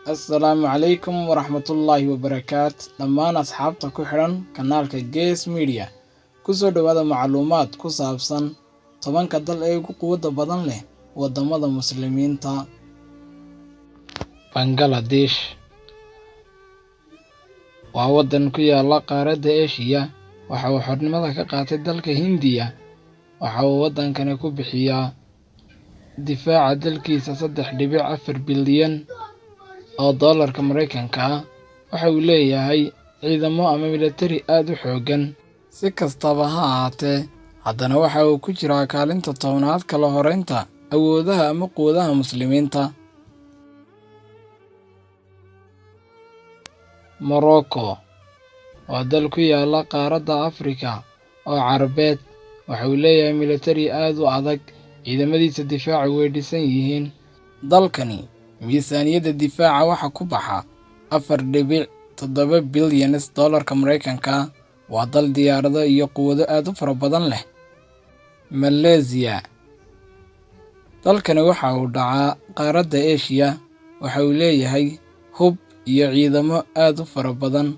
Assalaamu calaykum waraxmatullaahi wabarakaat. Dhammaan asxaabta ku xidhan kanaalka Gees Media, kusoo dhowaada macluumaad ku saabsan 10-ka dal ee ugu quwadda badan leh waddamada Muslimiinta. Bangaladesh waa waddan ku yaala qaaradda Eeshiya. Waxa uu xornimada ka qaatay dalka Hindiya. Waxa uu waddankani ku bixiyaa difaaca dalkiisa 3.4 bilyan oo doolarka Mareykanka ah. Waxa uu leeyahay ciidamo ama militari aad u xooggan. Si kastaba ha ahaatee, haddana waxa uu ku jiraa kaalinta 10aad kala horeynta awoodaha ama quwadaha Muslimiinta. Morocco waa dal ku yaala qaaradda Afrika oo Carbeed. Waxa uu leeyahay militari aad u adag, ciidamadiisa difaacu way dhisan yihiin. Dalkani miisaaniyadda difaaca waxa ku baxa 4.7 bilyan doolarka Mareykanka ah. Waa dal diyaarado iyo quwado aad u fara badan leh. Malaysia. Dalkani waxa uu dhacaa qaaradda Eeshiya. Waxa uu leeyahay hub iyo ciidamo aad u fara badan.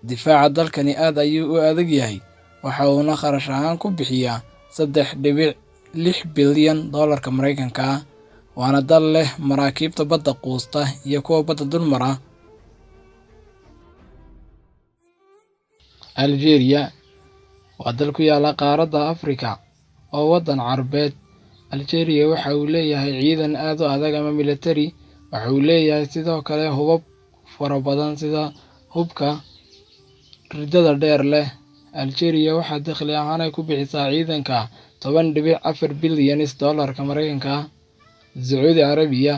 Difaaca dalkani aad ayuu u adag yahay, waxa uuna kharash ahaan ku bixiyaa 3.6 bilyan doolarka Mareykanka ah. Waana dal leh maraakiibta badda quusta iyo kuwa badda dulmara. Algeria waa dal ku yaala qaaradda Afrika oo waddan Carbeed. Algeria waxa uu leeyahay ciidan aad u adag ama militari. Waxa uu leeyahay sidoo kale hubab fara badan sida hubka riddada dheer leh. Algeria waxaa dakhli ahaan ay ku bixisaa ciidanka 10.4 bilyan doolarka Mareykanka ah. Sacuudi Carabiya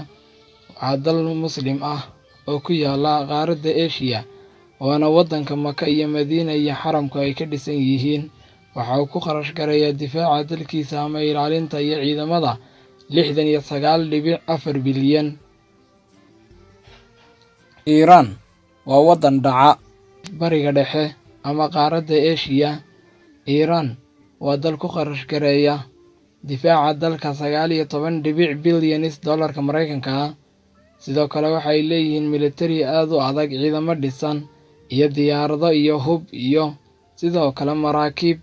waa dal Muslim ah oo ku yaala qaaradda Eeshiya, waana waddanka Maka iyo Madiina iyo xaramku ay ka dhisan yihiin. Waxa uu ku kharash gareeyaa difaaca dalkiisa ama ilaalinta iyo ciidamada 69.4 bilyan. Iiraan waa waddan dhaca Bariga Dhexe ama qaaradda Eeshiya. Iiraan waa dal ku kharash gareeya difaaca dalka 19 bilyan doolarka Mareykanka ah. Sidoo kale waxay leeyihiin militari aad u adag, ciidamo dhisan iyo diyaarado iyo hub iyo sidoo kale maraakiib.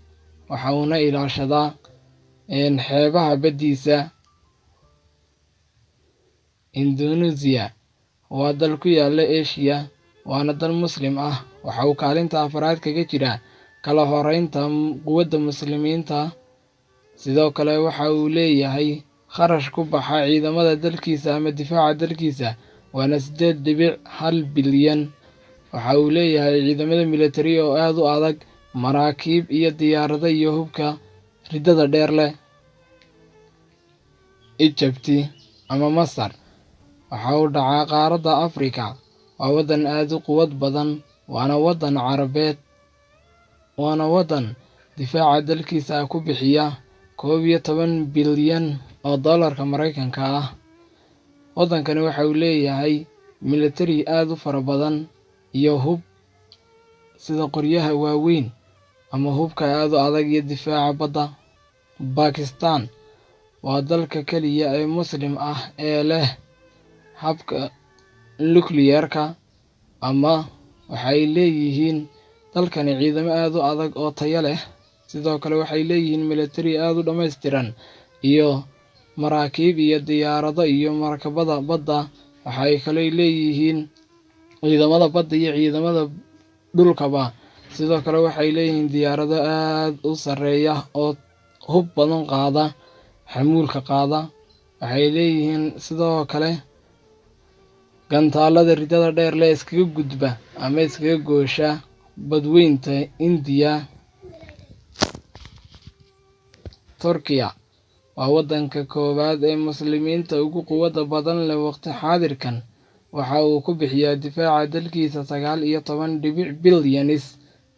Waxa uuna ilaashadaa xeebaha baddiisa. Indonesia waa dal ku yaala Eeshiya, waana dal Muslim ah. Waxa uu kaalinta afraad kaga jiraa kala horeynta quwadda Muslimiinta. Sidoo kale waxa uu leeyahay kharash ku baxa ciidamada dalkiisa ama difaaca dalkiisa, waana 8.1 bilyan. Waxa uu leeyahay ciidamada militari oo aad u adag, maraakiib iyo diyaarado iyo hubka riddada dheer leh. Egypt ama Masar waxa uu dhacaa qaaradda Afrika. Waa waddan aad u quwad badan, waana waddan Carbeed, waana waddan difaaca dalkiisa ku bixiya 11 bilyan oo doolarka Mareykanka ah. Waddankani waxa uu leeyahay militari aad u fara badan iyo hub sida qoryaha waaweyn ama hubka aad u adag iyo difaaca badda. Pakistan waa dalka kaliya ee Muslim ah ee leh habka nukliyeerka, ama waxay leeyihiin dalkani ciidamo aad u adag oo tayo leh. Sidoo kale waxay leeyihiin militari aad u dhammaystiran iyo maraakiib iyo diyaarado iyo markabada badda. Waxay kaloo leeyihiin ciidamada badda iyo ciidamada dhulkaba. Sidoo kale waxay leeyihiin diyaarado aad u sarreeya oo hub badan qaada, xamuulka qaada. Waxay leeyihiin sidoo kale gantaalada riddada dheer leh iskaga gudba ama iskaga goosha badweynta Hindiya. Turkiya waa waddanka koowaad ee Muslimiinta ugu quwadda badan leh waqti xaadirkan. Waxa uu ku bixiyaa difaaca dalkiisa 19 bilyan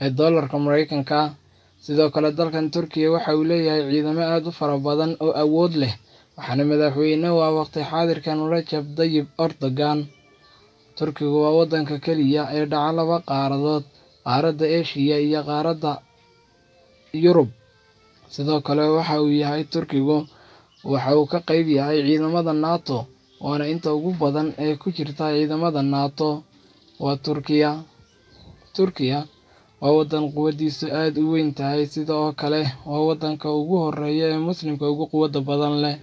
ee doolarka Mareykanka ah. Sidoo kale dalkan Turkiya waxa uu leeyahay ciidamo aad u fara badan oo awood leh, waxaana madaxweyne u ah waqti xaadirkan Recep Tayyip Erdogan. Turkigu waa waddanka kaliya ee dhaca laba qaaradood, qaaradda Eeshiya iyo qaaradda Yurub. Sidoo kale waxa uu yahay Turkigu waxa uu ka qayb yahay ciidamada NATO. waana inta ugu badan ee ku jirta ciidamada NATO. Waa Turkiya. Turkiya waa waddan quwaddiisu aad u weyn tahay, sida oo kale waa waddanka ugu horreeya ee Muslimka ugu quwadda badan leh.